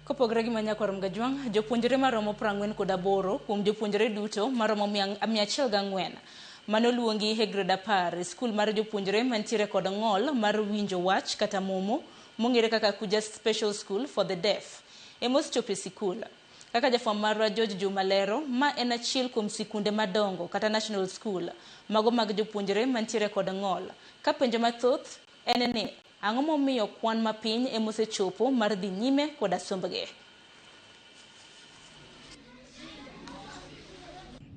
Kopogore gi Manyakwar Mgajwang', jopuonjre maromo 48 kuom jopuonjre duto maromo 104 mane oluongi e grade 10 e skul mar jopuonjre mantiere kod ng'ol mar winjo wach kata momo mong'ere kaka Kuja Special School for the Deaf ema osechopo e sikul. Kaka jafwambo marwa George Juma lero, ma en achiel kuom sikunde madongo kata national school mago mag jopuonjre mantiere kod ng'ol. Ka penjo mathoth en ni ang'o momiyo kwan mapiny ema osechopo mar dhi nyime koda sombgi?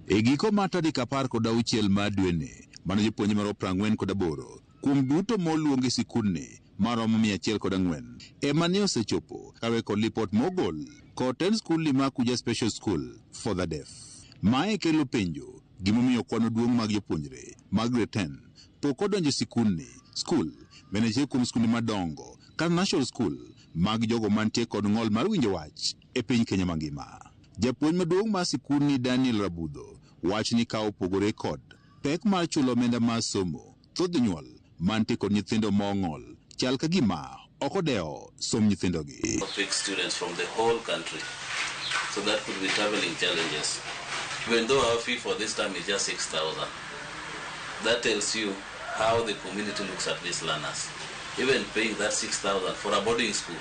E giko mar tarik 16 mar dweni, mano jopuonjre maromo 48 kuom duto moluong e sikundni maromo 104 ema ne osechopo kaluwore kod lipot mogol kod tend skundni mar Kuja Special School for the Deaf. Mae kelo penjo gimomiyo kwan maduong' mag jopuonjre mag grade 10 pok odonjo e sikundni. Skul bende achiel kuom skunde madongo kata national school mag jogo mantie kod ng'ol mar winjo wach e piny Kenya mangima. Japuonj maduong' mar sikundni Daniel Rabudho wacho ni ka opogore kod pek mar chulo omenda mar somo, thoth jonyuol mantie kod nyithindo mong'ol chal ka gima ok odewo somb nyithindogi. Pick students from the whole country. So that could be traveling challenges. Even though our fee for this term is just 6,000. That tells you how the community looks at these learners. Even paying that 6,000 for a boarding school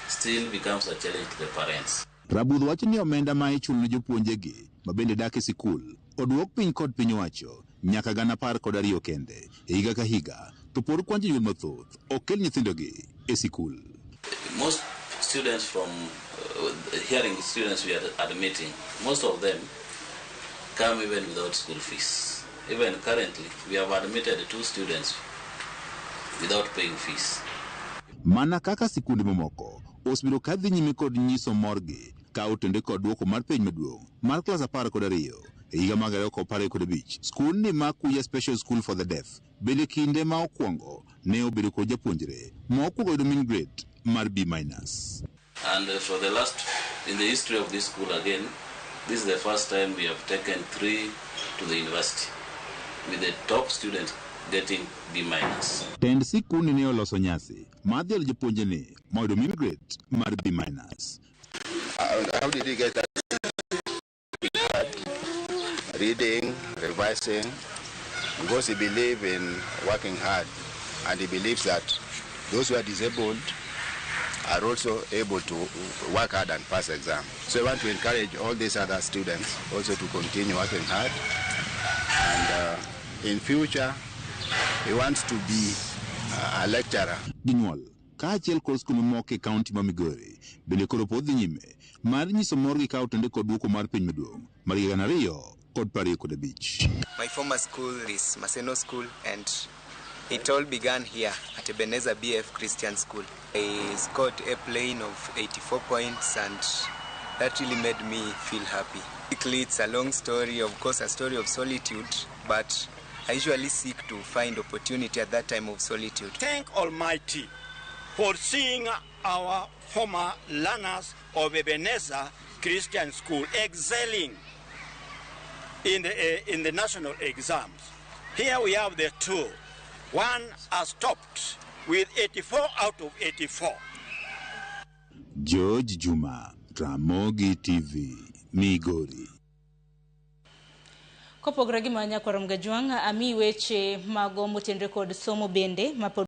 still becomes a challenge to the parents. Rabudho wacho ni omenda ma ichulo ne jopuonjegi ma bende dak e sikul oduok piny kod piny owacho nyaka 12,000 kende e higa ka higa, to pod kwan jonyuol mathoth ok kel nyithindogi e sikul. Most students from hearing students we are admitting, most of them come even without school fees. Even currently, we have admitted 2 students without paying fees. Mana kaka sikunde mamoko osebedo ka dhi nyime kod nyiso morgi ka otende kod duoko mar penj maduong' mar klas 12 e higa mag 2025. Skundni mar Kuja Special School for the Deaf bende kinde ma okwongo ne obedo kod japuonjre ma okwongo yudo mean grade mar B minus. And for the last, in the history of this school again, this is the first time we have taken 3 to the university, with the top student getting B minus. Tend sikundni ne oloso nyasi mar dhialo jopuonjre ma oyudo mean grade mar B minus. How did you get that? Reading, revising, because he believes in working hard, and he believes that those who are disabled are also able to work hard and pass exam. So I want to encourage all these other students also to continue working hard, and in future he wants to be a lecturer. Jonyuol kaachiel kod skunde mamoko e kaunti ma Migori bende koro pod dhi nyime mar nyiso morgi ka otende kod duoko mar penj maduong' mar higa 2025. My former school is Maseno School, and it all began here at Ebenezer BF Christian School. I scored a plane of 84 points, and that really made me feel happy. Basically, it's a long story, of course, a story of solitude, but I usually seek to find opportunity at that time of solitude. Thank Almighty for seeing our former learners of Ebenezer Christian School excelling in the national exams. Here we have the 2. One has topped with 84 out of 84. George Juma, Ramogi TV, Migori. Kopogore gi Manyakwar Mgajwang', ami weche mago motenre kod somo bende mapod